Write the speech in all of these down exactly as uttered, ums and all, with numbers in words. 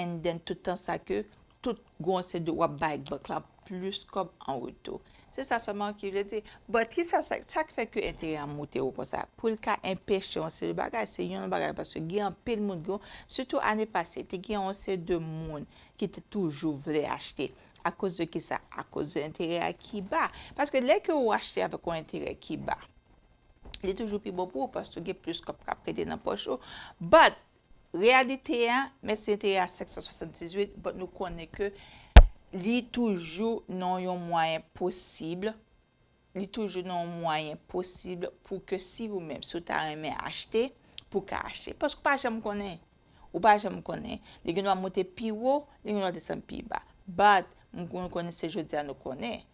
and then tout tan sa ke tout gon se de w ap bay bank la plis kòb an retou. Se sa sèlman ki vle di. But ki sa, sa, sa k fè ke enterè a moute wo konsa? Pou l ka enpeche yon seri de bagay, se yon bagay paske gen anpil moun, gen, sitou ane pase, te gen yon seri de moun ki te toujou vle achte. Akoz de ki sa? Akoz de enterè a ki ba. Paske lè ke ou achte avèk yon enterè ki ba, li toujou pi bon pou ou paske ou gen plis kòb k ap rete nan pòch ou. But, reyalite a, menm si enterè a senk san swasanndizuit, but nou konnen ke li toujou nan yon mwayen posib, li toujou nan yon mwayen posib pou ke si ou menm, si ou ta renmen achte, pou ka achte. Paske ou pa janm konnen. Ou pa janm konnen. Li gen dwa monte pi wo, li gen dwa desann pi ba. But, m, nou konnen se jodi a nou konnen.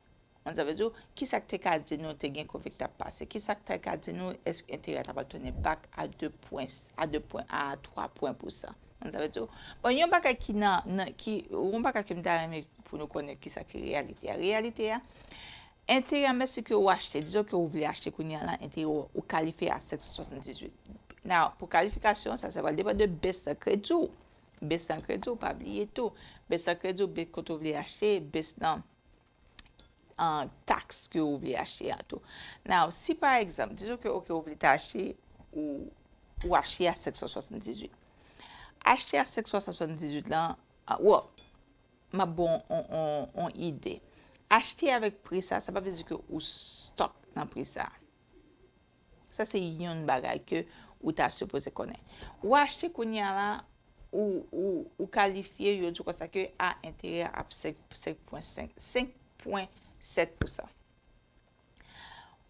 Konn sa vle di w, ki sa k te ka di nou te gen covid k t ap pase? Ki sa k te ka di nou èske enterè a ta pral tounen back a de pwen, a de pwen, a twa pwen pousan? Konn sa vle di w, bon, yon bagay ki nan, nan, ki, yon bagay ke m ta renmen pou nou konnen ki sa ki reyalite a. Reyalite a, enterè a, menm si ke ou achte, dizon ke ou vle achte kounye a la, enterè ou, ou kalifye a senk san swasanndizuit. Now, pou kalifikasyon, sa, sa va depann de base nan kredi w. Base nan kredi w, pa bliye tou. Base nan kredi w, base kote ou vle achte, base nan an taks ke ou vle achte a tou. Now, si pa egzanp, dizon ke, ok, ou vle ta achte, ou, ou achte a senk san swasanndizuit. Achte a senk san swasanndizuit lan, a, well, m ap ba w on, on, on ide. Achte avèk pri sa, sa pa vle di ke ou stuck nan pri sa. Sa se yon bagay ke ou ta sipoze konnen. Ou achte kounye a la, ou, ou, ou kalifye, yo di w konsa ke a enterè ap senk, senk pwen senk, senk pwen sèt pousan.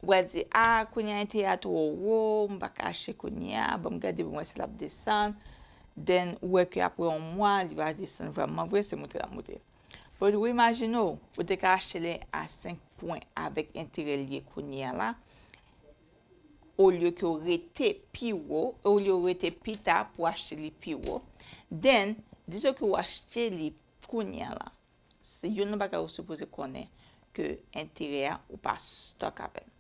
Ou pral di, a, kounye a enterè a twò wo, m pa ka achte kounye a, ban m gade pou m wè si l ap desann. Then, ou wè ke apre yon mwa, li pa desann vrèman vre, se moute l ap moute. But ou imajine w, ou te ka achte li a senk pwen avèk enterè l ye kounye a la, olye ke w rete pi wo, olye w rete pi ta pou achte li pi wo. Then, dizon ke w achte li kounye a la. Se youn nan bagay ou sipoze konnen ke enterè a, ou pa stuck avè l.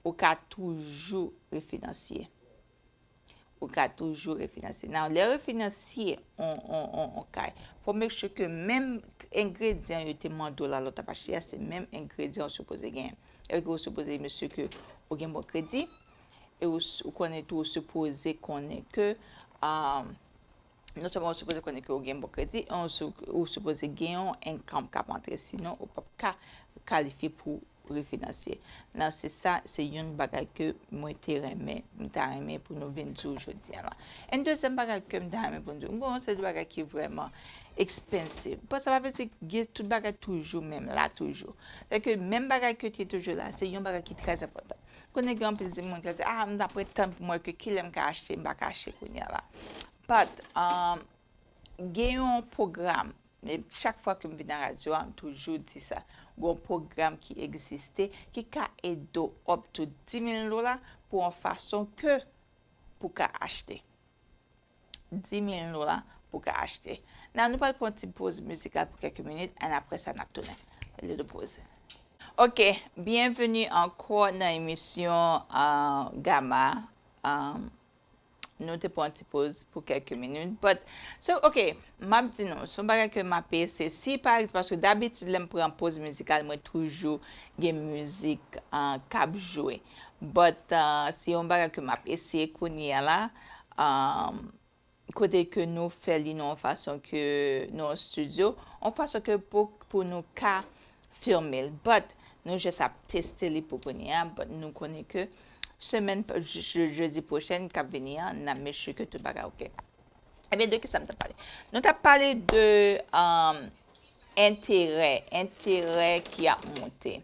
Ou ka toujou refinansye. Ou ka toujou refinansye. Now, lè refinansye on, on, on, on kay, fò make sure ke menm engredyan yo te mande w la lè w t ap achte a, se menm engredyan ou sipoze genyen. Sa vle di ke ou sipoze make sure ke ou gen bon kredi, e ou, ou konnen tou, ou sipoze konnen ke, um, non sèlman ou sipoze konnen ke ou gen bon kredi, e ou, ou sipoze gen yon income k ap antre, sinon ou p ap ka kalifye pou refinansye. Nan se sa, se yon bagay ke mwen te renmen, m ta renmen pou nou vin di w jodi a la. Yon dezyèm bagay ke m ta renmen pou nou di w, m gen yon seri de bagay ki vrèman expensive. But sa pa vle di gen tout bagay toujou menm la toujou. Se ke menm bagay ke te toujou la, se yon bagay ki trè enpòtan. Konnen gen anpil di moun ki di, a, m ap ret tann pou m wè ke kilè m ka achte, m pa ka achte kounye a la. But, um, gen yon pwogram, e chak fwa ke m vin nan radyo a, m toujou di sa, gen yon pwogram ki egziste ki ka ede w up to dis mil dola pou yon fason ke pou ka achte. Dis mil dola pou ka achte. Nan, nou pral pran yon ti poz mizikal pou kèk minit, and apre sa, n ap tounen. Lè de poz. Ok, byenveni ankò nan emisyon, uh, Gama. Um, nou te pran yon ti poz pou kèk minit. But, so, ok, m ap di nou, se yon bagay ke m ap eseye. Si, pa egzanp, paske dabitid, lè m pran poz mizikal, mwen toujou gen mizik, uh, k ap jwe. But, uh, se yon bagay ke m ap eseye kounye a la. Um, kote ke nou fè li nan yon fason ke, nan yon estidyo, yon fason ke pou, pou nou ka filme l. But, nou jis ap teste li pou kounye a, but nou konnen ke semèn, je-, je-, jedi pwochèn k ap vini an, n ap make sure ke tout bagay ok. Ebyen, de ki sa m t ap pale? Nou t ap pale de, um, enterè, enterè ki ap monte.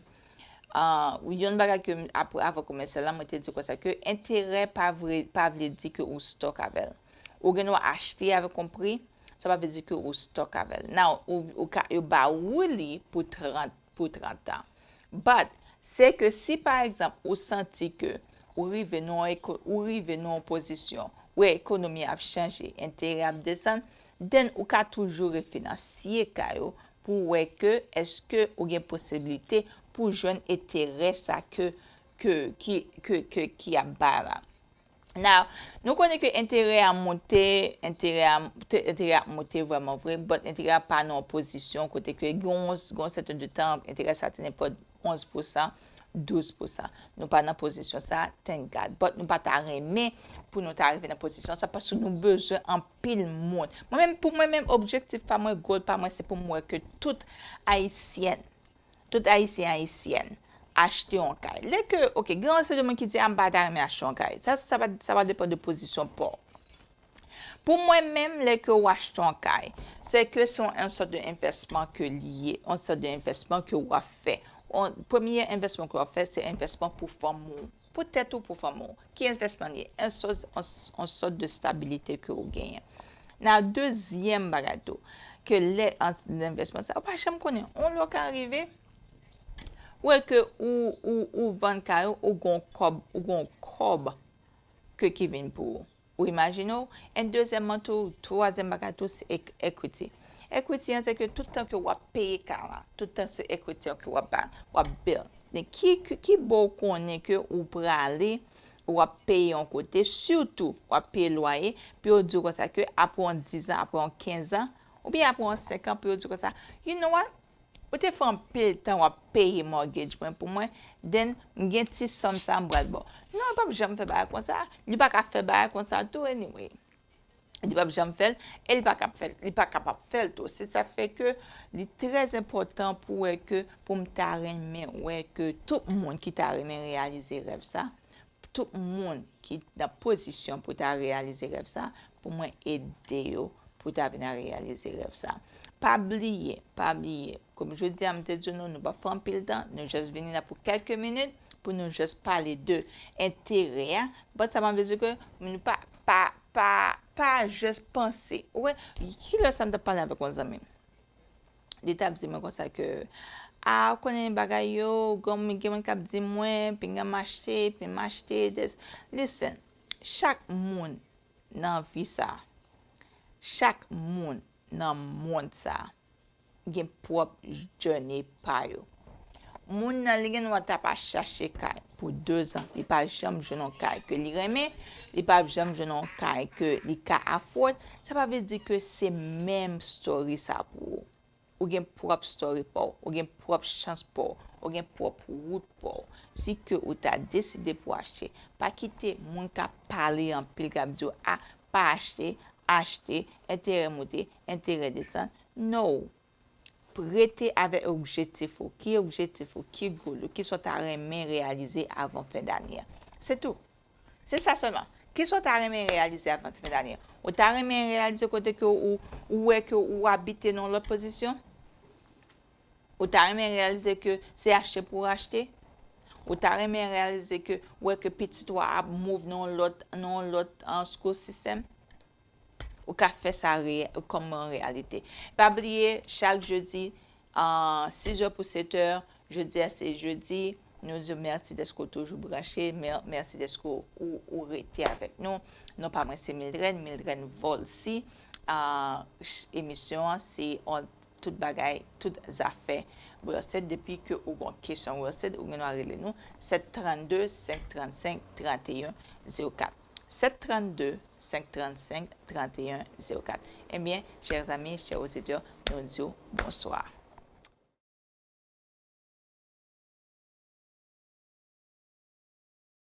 Ah, yon bagay ke m, apre, avan kòmansman la, mwen te di konsa ke enterè pa vre, pa vle di ke ou stuck avè l. Ou gen dwa achte avèk yon pri, sa pa vle di ke ou stuck avè l. Now, ou, ou ka, yo ba ou li pou trant, pou trant an. But, se ke si, pa egzanp, ou santi ke ou rive nan yon eko-, ou rive nan yon pozisyon wè ekonomi ap chanje, enterè ap desann, then ou ka toujou refinansye kay ou pou wè ke èske ou gen posiblite pou jwenn enterè sa ke, ke, ki, ke, ke, ki ap bay la. Now, nou konnen ke enterè a monte, enterè a, te- enterè a monte vrèman vre, but enterè a pa nan yon pozisyon kote ke gen yon, gen yon sèten de tan, enterè sa te nenpòt onz pousan, douz pousan. Nou pa nan pozisyon sa, thank God. But nou pa ta renmen pou nou ta rive nan pozisyon sa, paske nou bezwen anpil moun. Mwen menm, pou mwen menm, objektif pa mwen, goal pa mwen, se pou mwen ke tout Ayisyèn, tout Ayisyen, Ayisyèn, achte yon kay. Lè ke, ok, gen yon seri de moun ki di, a, m pa ta renmen achte yon kay. Sa, sa va, sa va depann de pozisyon pa w. Pou mwen menm, lè ke w achte yon kay, se ke se yon, yon sòt de envèsman ke li ye, yon sòt de envèsman ke w ap fè. On, premye envèsman ke w ap fè, se envèsman pou fanmi w, pou tèt ou, pou fanmi w. Ki envèsman li ye? Yon sòt, yon, yon sòt de stabilite ke w genyen. Nan dezyèm bagay tou, ke lè an, envèsman sa, ou pa janm konnen. On lè w ka rive, wè ke ou, ou, ou vann kay ou, ou gon kòb, ou gon kòb ke ki vin pou ou. Ou imajine w? And dezyèmman tou, twazyèm bagay tou, se ek- equity. Equity an, se ke tout tan ke w ap peye kay la, tout tan se equity an ke w ap ba, w ap build. Men ki, ki, ki bò w konnen ke ou prale, w ap peye yon kote, sitou w ap peye lwaye, pi yo di w konsa ke apre yon dizan, apre yon kenzan, oubyen apre yon senkan, pi yo di w konsa, you know what? Ou te fè anpil tan w ap peye mortgage mwen pou mwen, then m gen ti sòm sa m pral ba w. Non, li p ap janm fè bagay konsa. Li pa ka fè bagay konsa tou, anyway. Li p ap janm fè l, e li pa ka fè l, li pa kapab fè l tou. Se sa fè ke li trè enpòtan pou wè ke, pou m ta renmen wè ke tout moun ki ta renmen reyalize rèv sa, tout moun ki nan pozisyon pou ta reyalize rèv sa, pou mwen ede yo pou ta vin a reyalize rèv sa. Pa bliye, pa bliye, kòm jodi a m te di nou, nou p ap fè anpil tan, nou jis vini la pou kèlke minit, pou nou jis pale de enterè a. But sa pa vle di ke nou pa, pa, pa, pa jis panse. Ou wè, kilè sa m t ap pale avèk yon zanmi m? Li t ap di mwen konsa ke, a, ou konnen bagay yo, gen, gen moun k ap di mwen, pinga m achte, pinga m achte, this. Listen, chak moun nan vi sa, chak moun nan mond sa, gen pwòp journey pa yo. Moun nan, li gen dwa ta pa chache kay pou dezan, li pa janm jwenn yon kay ke li renmen, li pa janm jwenn yon kay ke li ka afford, sa pa vle di ke se menm story sa pou ou. Ou gen pwòp story pa w, ou gen pwòp chans pa w, ou gen pwòp wout pa w. Si ke ou ta deside pou achte, pa kite moun k ap pale anpil k ap di w, a, pa achte, achte, enterè monte, enterè desann. No. Rete avèk objektif ou. Ki objektif ou? Ki goal ou? Kisa w ta renmen reyalize avan fen dane a? Se tou. Se sa sèlman. Kisa w ta renmen reyalize avan fen dane a? Ou ta renmen reyalize kote ke ou, ou wè ke ou abite nan yon lòt pozisyon? Ou ta renmen reyalize ke se achte pou w achte? Ou ta renmen reyalize ke, wè ke pitit ou a ap move nan yon lòt, nan yon lòt, an, school system? Ou ka fè sa reyè-, kòm an reyalite. Pa bliye, chak jedi, a, sizè pou setè, jodi a se jedi, nou di w mèsi dèske w toujou branche, mè-, mèsi dèske w, ou, ou rete avèk nou. Non pa mwen se Mildred, Mildred Volcy. A, ch-, emisyon an se on tout bagay, tout zafè real estate. Depi ke ou gon kesyon real estate, ou gen dwa rele nou, sèt trannde, senk trannsenk, tranteyen zewo kat. Sèt trannde, senk trannsenk, tranteyen zewo kat. Ebyen, chè zanmi, chè oditè, nou di w bonswa.